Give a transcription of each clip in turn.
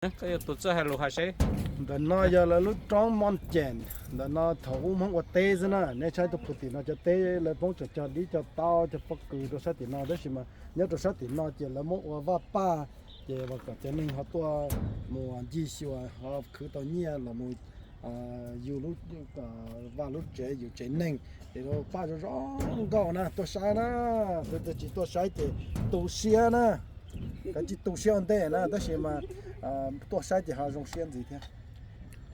Koj yuav tus txawj hais lus hais seb. Ntawm no yog lawv lub roob Mos Ceem, ntawm no thaum ub Hmoob ua teb xwb na. Nej saib tus puag tim no cov teb lawv poob tseem cog dib cog tau cov pob kws rau sab tim no, tab sis mas nyob rau sab tim no ces lawv muab ua vaj paj, ces kom cov neeg ho tuaj mus ncig xyuas ho khwv tau nyiaj los mus yug lub vaj lub tsev yug tsev neeg. Ces lub paj zoo zoo nkauj na, tuaj saib na. Tus twg tsis tuaj saib ces tu siab na, kav tsij tu siab ua ntej na, tab sis mas tuaj saib ces ho zoo siab ntxiv thiab.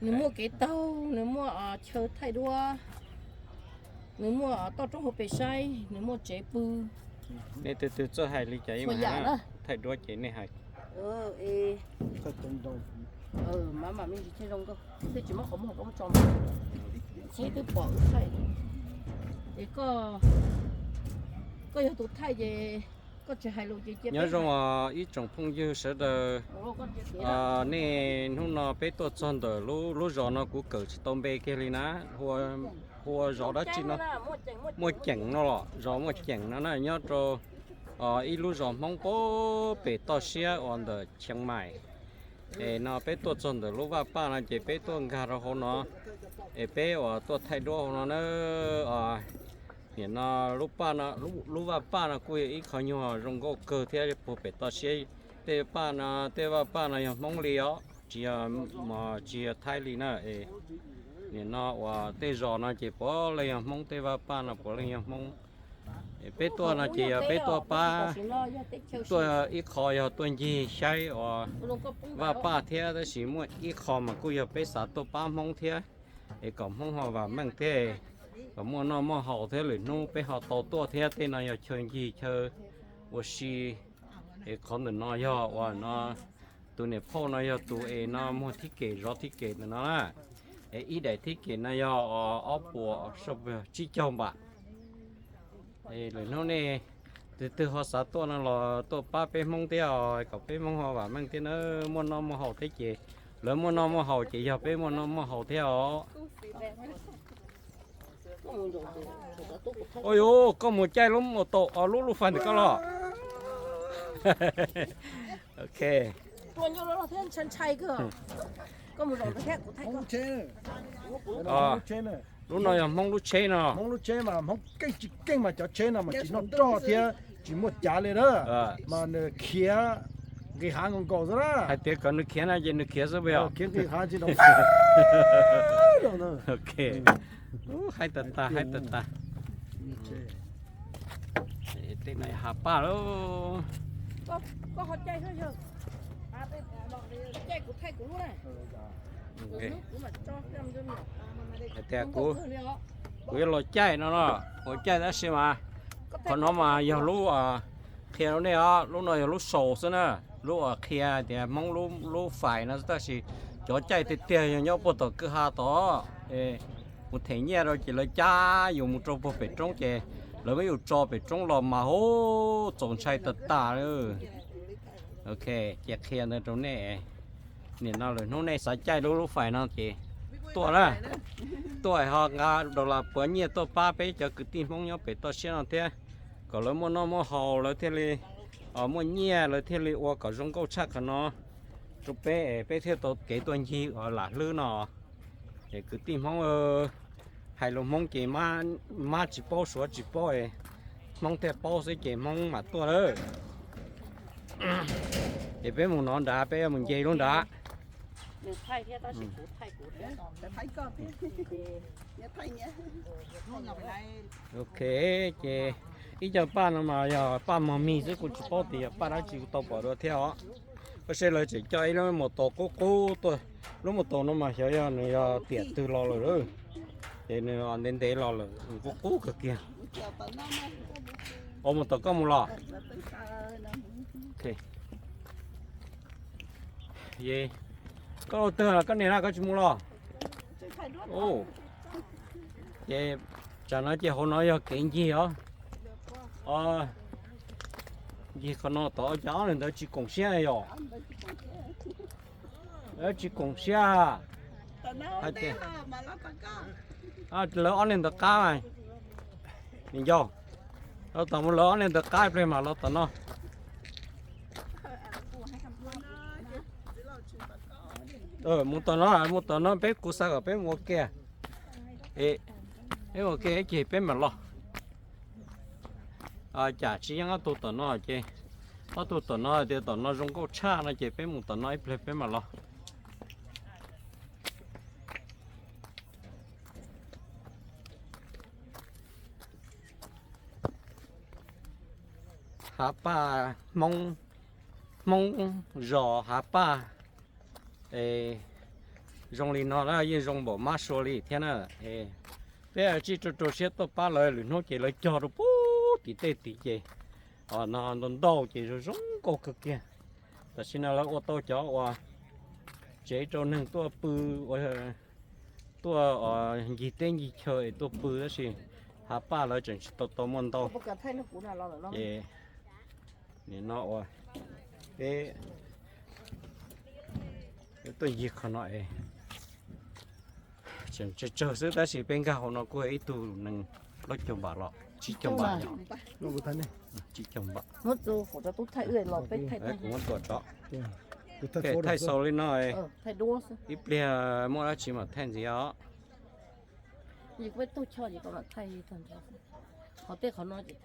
Nws muaj kev taug, nws muaj chaw thaij duab, nws muaj toj roob hauv pes saib, nws muaj tsev pw. Nej tus twg txawj hais li cas ib yam na, thaij duab ces nej hais. Tsheb twb pom wb thaij. Es koj yog tus thaij ces koj tsis hais lus ces cia. Nyob zoo os ib tsoom phooj ywg sawv daws. Nej hnub no peb tuaj txog ntawm lub zos no kuv kawm tsis tau npe kiag li na. Hu ua zos dab tsi no? Muaj Ceem no los, zos Muaj Ceem no na, nyob rau ib lub zos Hmoob pem toj siab uas ntawm Chiang Mai. Es no peb tuaj txog ntawm lub vaj paj no ces peb tuaj nkag rau hauv no, es peb uas tuaj thaij duab hauv no na. Nim no lub vaj paj no kuj yog ib qho nyuag zoo nkauj kawg thiab puag pem toj siab. Tej paj no, tej vaj paj no yog Hmoob li os, tsis yog, tsis yog Thaib li na. Nim no uas tej zos no ces puav leej yog Hmoob, tej vaj paj no puav leej yog Hmoob. Peb tuaj no ces yog peb tuaj pab, tuaj ib qho yog tuaj ncig saib uas vaj paj thiab, tab sis muaj ib qho mas kuj yog peb xav tuaj pab Hmoob thiab, es kom Hmoob ho vam meej thiab, kom muaj noj muaj haus thiab, lwm hnub peb ho tau tuaj thiab. Tej no yog chaw ncig chaw ua si. Es qhov ntawm no yog uas no, tus niam phauj no yog tus es no muag thib kem zov thib kem ntawm no na. Es ib daim thib kem no yog ob puas tsib caug npam. Lwm hnub nej tus twg ho xav tuaj no los tuaj pab peb Hmoob thiab os, kom peb Hmoob ho vam meej thiab na, muaj noj muaj haus thiab ces, lawv muaj noj muaj haus ces yog peb muaj noj muaj haus thiab os. Ua yuv, koj mus caij lub mus tau lub lub fais ntawm koj los. Ok. Lub no yog Hmoob lub tsheb no. Hmoob lub tsheb mas Hmoob keej tsis keej mas cov tsheb no mas tsis noj roj thiab tsis muaj cav li na, mas nws khiav nqis hav nkaus nkaus xwb na. Hais tias kom nws khiav no ces nws khiav xwb puas yog? Khiav nqis hav tsis. Ok. Haib tag tag, haib tag tag. Tej no hav paj lauj. Hais tias kuv, kuv yuav los caij no no, kuv caij tab sis mas qhov no mas yog lub qhia rau nej os, lub no yog lub saus xwb na, lub uas qhia tias Hmoob lub fais no xwb, tab sis cov caij tiag tiag yog nyob puag tom kwj ha tod. Mus them nyiaj rau ces lawv cab yus mus rau puag pem roob ces lawv muab yus tso pem roob los mas hu txaus ntshai tas tas. Ok, ces qhia ntawd rau nej. Nim no lwm hnub nej xav caij lub lub fais no ces tuaj na, tuaj ho nqa dollar puav nyiaj tuaj pab peb cov kwv tij Hmoob nyob pem toj siab no thiab, kom lawv muaj noj muaj haus, lawv thiaj li muaj nyiaj, lawv thiaj li ua kom zoo nkauj tshaj qhov no rau peb es peb thiaj tau kev tuaj ncig uas lam hlwb no. Es kwv tij Hmoob hais lus Hmoob ces mab tsis paub suav tsis paub, Hmoob thiaj paub xwb ces Hmoob mam tuaj lawm. Es peb mus no nrad, peb mus nce lub nrad. Ok, ces ib co paj no mas yog paj mog mig xwb, kuv tsis paub tias yog paj dab tsi, kuv tau pom dua thiab os. Ua seb lawv tseem coj ib lub mus taus qub qub tuaj, lub mus taus no mas xyov yog nws yog tiam twg los lawm, ces nws ntev ntev los lawm, qub qub kawg kiag. Ua mus taus koj mus los. Koj ua twg koj niam na, koj tsis mus los? Ces tsam no ces hauv no yog kev ncig os. Ncig qhov no tod, cas ob leeg ntawd tsis koom siab yom? Tsis koom siab. Hais tias lawv ob leeg ntawd qab mas, niam yau, los tom mus lawv ob leeg ntawd qab pliag mas los tom no. Mus tom no, mus tom no peb, kuv xav kom peb mus ua ke. Peb mus ua ke ces peb mam los. Cas tsis yeej ob tug tom no ces, ob tug tom no tias tom no zoo nkauj tshaj no ces peb mus tom no ib pliag peb mam los. Hav Paj, Hmoob, Hmoob zos Hav Paj. Zoo li no na yeej zoo npaum mab sua li thiab na. Peb tsij rau rau siab tuaj pab lawv, lwm hnub ces lawv cog rau pub tim tej tid ces no ntau ntau ces zoo zoo nkauj kawg kiag. Tam sim no lawv ua tau cov uas tsev rau neeg tuaj pw, ua, tuaj ncig teb ncig chaw es tuaj pw tab sis Hav Paj lawv tseem tsis tau tau muaj ntau. Ces nim no uas peb tuaj ncig qhov no es tseem tsawg tsawg xwb tab sis peb nkag hauv no kuj ib tug nees plaub caug npam los tsib caug npam, tsib caug npam. Kuv muab tua tso. Thaij xaus li no, ib pliag muaj dab tsi mam thaij ntxiv os. Tej qhov no ces thaij